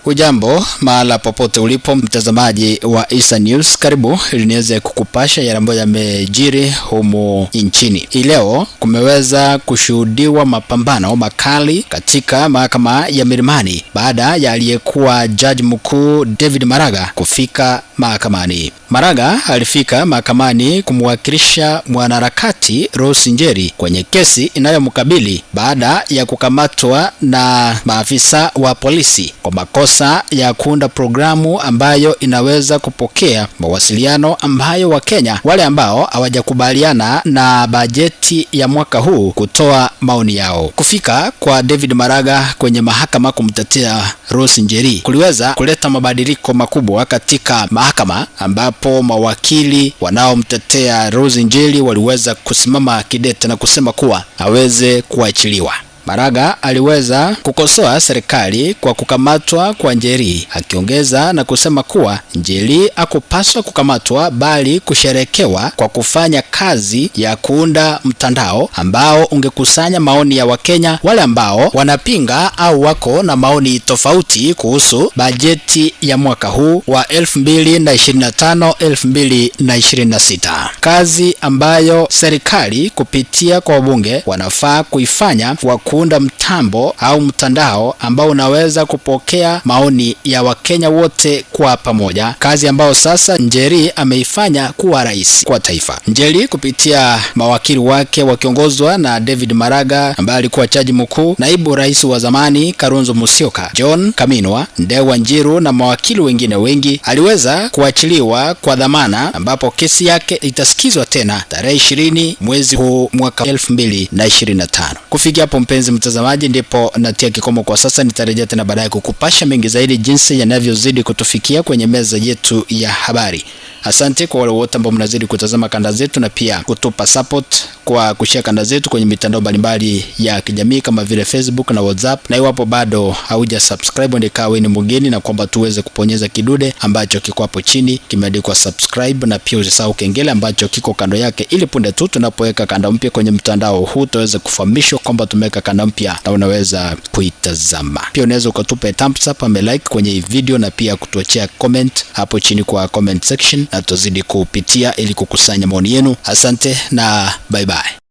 Hujambo mahala popote ulipo mtazamaji wa Issa News, karibu ili niweze kukupasha yale ambayo yamejiri humu nchini. Hii leo kumeweza kushuhudiwa mapambano makali katika mahakama ya Milimani baada ya aliyekuwa jaji mkuu David Maraga kufika mahakamani. Maraga alifika mahakamani kumwakilisha mwanaharakati Rose Njeri kwenye kesi inayomkabili baada ya kukamatwa na maafisa wa polisi kwa makosa ya kuunda programu ambayo inaweza kupokea mawasiliano ambayo Wakenya wale ambao hawajakubaliana na bajeti ya mwaka huu kutoa maoni yao. Kufika kwa David Maraga kwenye mahakama kumtetea Rose Njeri kuliweza kuleta mabadiliko makubwa katika mahakama, ambapo mawakili wanaomtetea Rose Njeri waliweza kusimama kidete na kusema kuwa aweze kuachiliwa. Maraga aliweza kukosoa serikali kwa kukamatwa kwa Njeri, akiongeza na kusema kuwa Njeri hakupaswa kukamatwa bali kusherekewa kwa kufanya kazi ya kuunda mtandao ambao ungekusanya maoni ya Wakenya wale ambao wanapinga au wako na maoni tofauti kuhusu bajeti ya mwaka huu wa 2025-2026. Kazi ambayo serikali kupitia kwa wabunge wanafaa kuifanya wa kuunda mtambo au mtandao ambao unaweza kupokea maoni ya Wakenya wote kwa pamoja, kazi ambayo sasa Njeri ameifanya kuwa rais kwa taifa. Njeri kupitia mawakili wake wakiongozwa na David Maraga ambaye alikuwa jaji mkuu, naibu rais wa zamani Kalonzo Musyoka, John Kaminwa, Ndewa Njiru na mawakili wengine wengi, aliweza kuachiliwa kwa dhamana, ambapo kesi yake itasikizwa tena tarehe 20 mwezi huu mwaka 2025. Kufikia hapo, mpenzi mtazamaji, ndipo natia kikomo kwa sasa. Nitarejea tena baadaye kukupasha mengi zaidi jinsi yanavyozidi kutufikia kwenye meza yetu ya habari. Asante kwa wale wote ambao mnazidi kutazama kanda zetu na pia kutupa support kwa kushare kanda zetu kwenye mitandao mbalimbali ya kijamii kama vile Facebook na WhatsApp. Na iwapo bado hauja subscribe, ndikawe ni mgeni, na kwamba tuweze kuponyeza kidude ambacho kiko hapo chini kimeandikwa subscribe, na pia usisahau kengele ambacho kiko kando yake, ili punde tu tunapoweka kanda mpya kwenye mtandao huu tuweze kufahamishwa kwamba tumeweka kanda mpya na unaweza kuitazama. Pia unaweza ukatupa thumbs up ama like kwenye hii video na pia kutuachia comment hapo chini kwa comment section, na tutazidi kupitia ili kukusanya maoni yenu. Asante na bye bye.